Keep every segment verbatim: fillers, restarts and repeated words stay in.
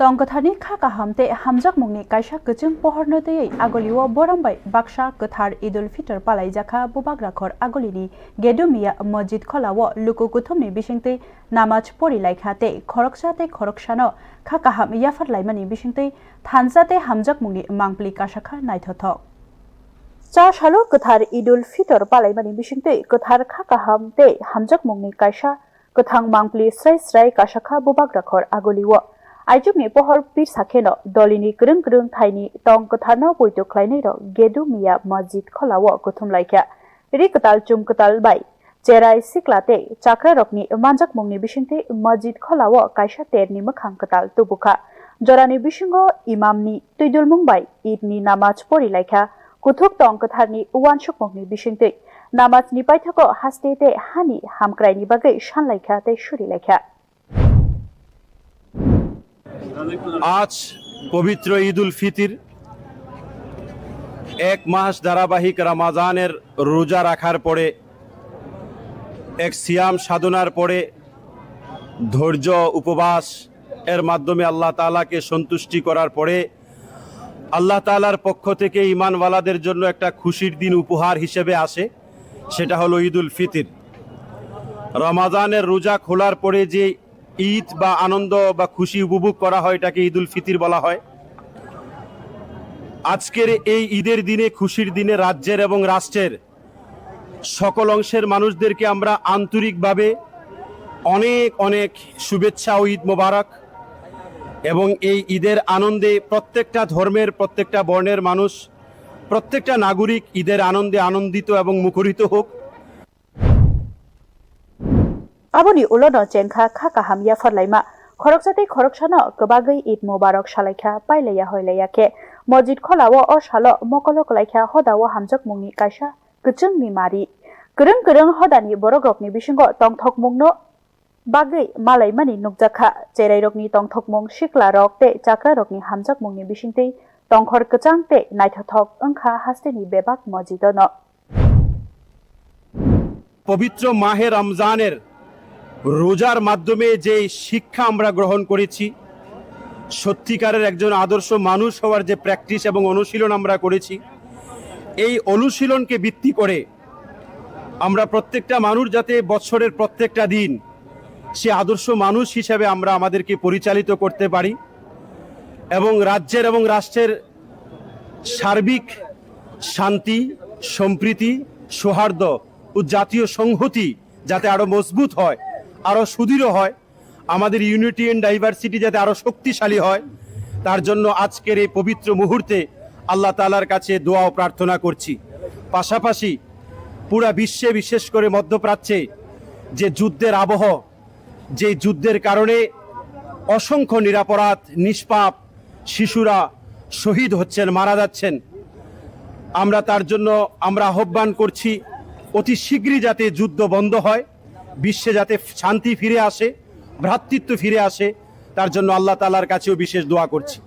Tong kwtharni kha kaham tei hamjakmungni kaisa kwchwng pohorno twiwi Agolio borom bai baksa kwthar Idul Fitr palaijakha Bubagrakhor Agolini Gedu Miya Masjid Kholao luku kuthumni bisingtwi namaj porilaikha tei khoroksa tei khoroksano kha kaham yaphar laimani bisingtwi thansa tei hamjakmungni mangpili kasakha naithothok. Cha salo kwthar Idul Fitr palaimani bisingtwi kwthar kha kaham tei hamjakmungni kaisa kwthang mangpili srai srai kasakha Bubagrakhor Agolio. Aichukni pohor pirsa kheno dolini kwrwng kwrwng thaini tong kwtharno poito khlainairok Gedu Miya Masjid Kholao kuthum laikha. Ri kwtal chum kwtal bai cherai sikla tei chakrarokni manjakmungni bisingtwi Masjid Kholao kaisa terni mwkhang kwtal tubukha. Jorani bisingo imamni twidulmung bai Eidni namaj porilaikha. Kuthuk tong kwtharni uansukmungni bisingtwi namajni paithago haste tei hani hamkraini bagwi sanlaikha tei surilaikha. আজ পবিত্র ঈদ উল ফিতর, এক মাস ধারাবাহিক রমাজানের রোজা রাখার পরে, এক সিয়াম সাধনার পরে, ধৈর্য উপবাস এর মাধ্যমে আল্লাহ তাআলাকে সন্তুষ্টি করার পরে আল্লাহ তাআলার পক্ষ থেকে ঈমানওয়ালাদের জন্য একটা খুশির দিন উপহার হিসেবে আসে, সেটা হলো ঈদ উল ফিতর। রমাজানের রোজা খোলার পরে যে ঈদ বা আনন্দ বা খুশি উপভোগ করা হয়, এটাকে ঈদ উল ফিতর বলা হয়। আজকের এই ঈদের দিনে, খুশির দিনে রাজ্যের এবং রাষ্ট্রের সকল অংশের মানুষদেরকে আমরা আন্তরিকভাবে অনেক অনেক শুভেচ্ছা ও ঈদ মোবারক। এবং এই ঈদের আনন্দে প্রত্যেকটা ধর্মের, প্রত্যেকটা বর্ণের মানুষ, প্রত্যেকটা নাগরিক ঈদের আনন্দে আনন্দিত এবং মুখরিত হোক। Aboni ulono chengkha kha kaham yaphar laima. Khoroksa tei khoroksano kwbagwi Eid Mubarak salaikha, pailaiya hoilaiya khe. Masjid Kholao o salo mokolo kwlaikha hodao hamjakmungni kaisa kwchwngni mari. Kwrwng kwrwng hodani borokrokni bisingo tongthokmungno bagwi malaimani nukjakha. Cherairokni tongthokmung, siklarok tei chakrarokni hamjakmungni bisingtwi tongkhor kwchang tei naithothok wngkha hasteni bebak masjidono. পবিত্র মাহে রমজানের রোজার মাধ্যমে যে শিক্ষা আমরা গ্রহণ করেছি, সত্যিকারের একজন আদর্শ মানুষ হওয়ার যে প্র্যাকটিস এবং অনুশীলন আমরা করেছি, এই অনুশীলনকে ভিত্তি করে আমরা প্রত্যেকটা মানুষ যাতে বছরের প্রত্যেকটা দিন সে আদর্শ মানুষ হিসাবে আমরা আমাদেরকে পরিচালিত করতে পারি এবং রাজ্যের এবং রাষ্ট্রের সার্বিক শান্তি, সম্প্রীতি, সৌহার্দ্য ও জাতীয় সংহতি যাতে আরো মজবুত হয়, আরো সুদৃঢ় হয়, আমাদের ইউনিটি ইন ডাইভার্সিটি যাতে আরো শক্তিশালী হয়, তার জন্য আজকের এই পবিত্র মুহূর্তে আল্লাহ তাআলার কাছে দোয়া ও প্রার্থনা করছি। পাশাপাশি পুরা বিশ্বে, বিশেষ করে মধ্যপ্রাচ্যে যে যুদ্ধের আবহ, যে যুদ্ধের কারণে অসংখ্য নিরপরাধ, নিষ্পাপ শিশুরা শহীদ হচ্ছেন, মারা যাচ্ছেন, আমরা তার জন্য আমরা আহ্বান করছি, অতি শীঘ্রই যাতে যুদ্ধ বন্ধ হয়, বিশ্বে যাতে শান্তি ফিরে আসে, ভ্রাতৃত্ব ফিরে আসে, তার জন্য আল্লাহ তাআলার কাছেও বিশেষ দোয়া করছি।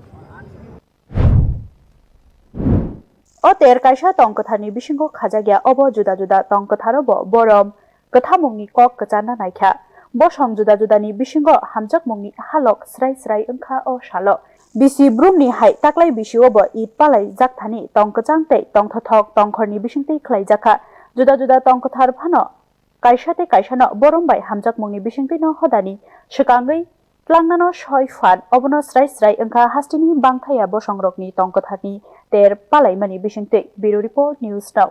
O ter kaisa tong kwtharni bisingo khajakya, obo juda juda tong kwtharo bo borom kwthamungni kok kwcharna naikha. Bosong juda judani bisingo hamjakmungni halok srai srai wngkha o salo. Bisi brumni hai taklai bisio bo Eid palai jakthani tong kwchang tei tongthothok tongkhorni bisingtwi khlaijakha. Juda juda tong kwthar phano kaisa tei kaisano borom bai hamjakmungni bisingtwino hodani swkangwi tlangnano soi phan, obono srai srai wngkha hasteni bangthaya bosongrokni tong kwtharni ter palaimani bisingtwi. Bureau Report, News Now.